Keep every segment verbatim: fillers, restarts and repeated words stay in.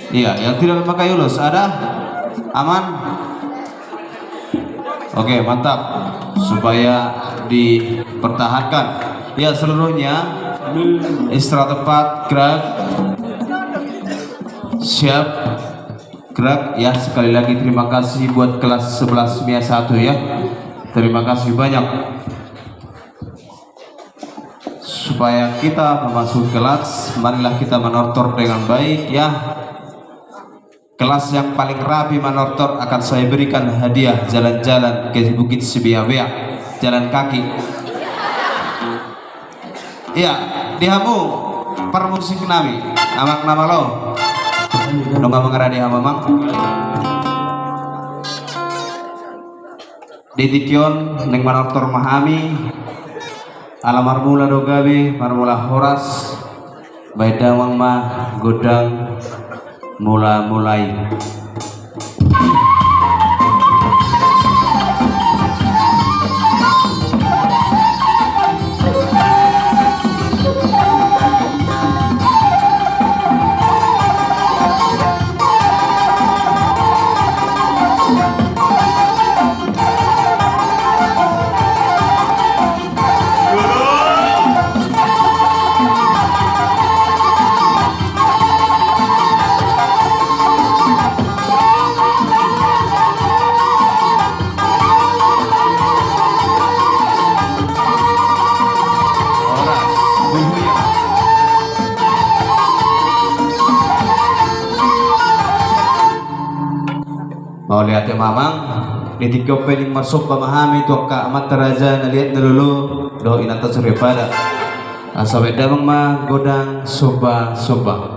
Iya, yang tidak memakai ulos ada? Aman? Oke, mantap. Supaya dipertahankan. Ya, seluruhnya istirahat tempat, gerak. Siap. Gerak, ya, sekali lagi terima kasih buat kelas sebelas MIA satu, ya. Terima kasih banyak. Supaya kita memasuki kelas, marilah kita manortor dengan baik, ya. Kelas yang paling rapi manortor akan saya berikan hadiah jalan-jalan ke Bukit Sibeabea, jalan kaki. Iya, di hamu parmusik nami, amang na malo. Nunga mangarade hamu, amang. Di tingki on naeng manortor ma hami. Ala marmula do gabe, marmula horas. Baen damang ma gondang mula-mula i. Mauliate ma, amang. Di tingki on pe naeng marsomba ma hami tu angka amanta raja na liat na lolo dohot inanta soripada. Asa baen damang ma gondang somba-somba.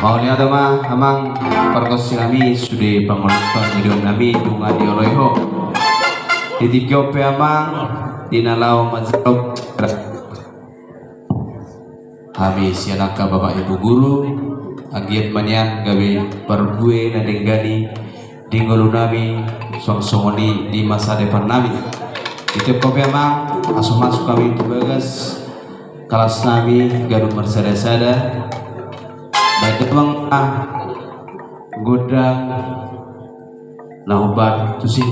Mauliate ma, amang, pargonsi nami, sude pangulosi, pangidop nami nunga dioloi ho. Di tingki on pe, amang, di na laho manjalo. Hami sian angka bapak ibu guru, anggiat ma nian gabe parbue na denggan i di ngolunami, suang songon i di masa depannami. Di tempo pe amang, asa masuk hami tu bagas kelasnami ganup marsada-sada. Baen damang gondang na hombar tusi.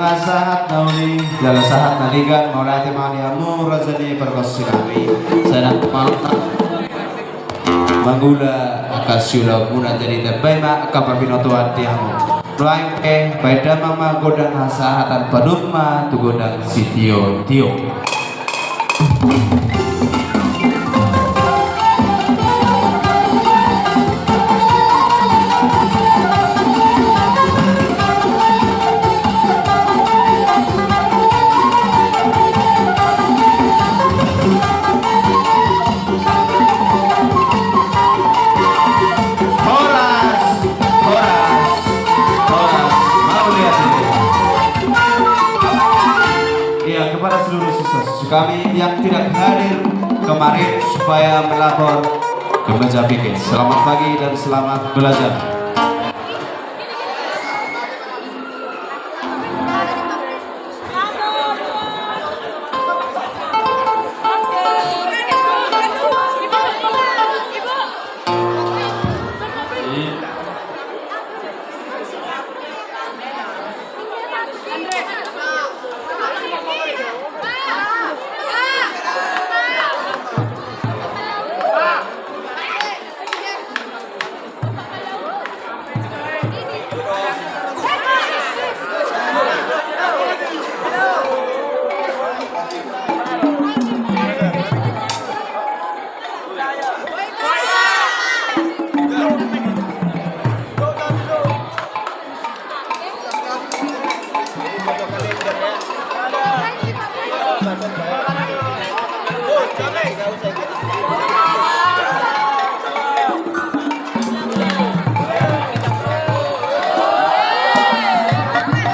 Sahat na uli jala sahat na denggan, mauliate ma di hamu raja ni pargonsi nami. Sai nang malum mangula angka siulaon muna, jadi tambai ma angka parbinotoan di hamu. Nuaeng pe baen damang ma gondang hasahatan, padomu ma tu gondang sitio-tio. Horas, horas, horas. Mauliate. Iya, kepada seluruh siswa-siswi kami yang tidak hadir kemarin supaya melapor ke meja pikir. Selamat pagi dan selamat belajar.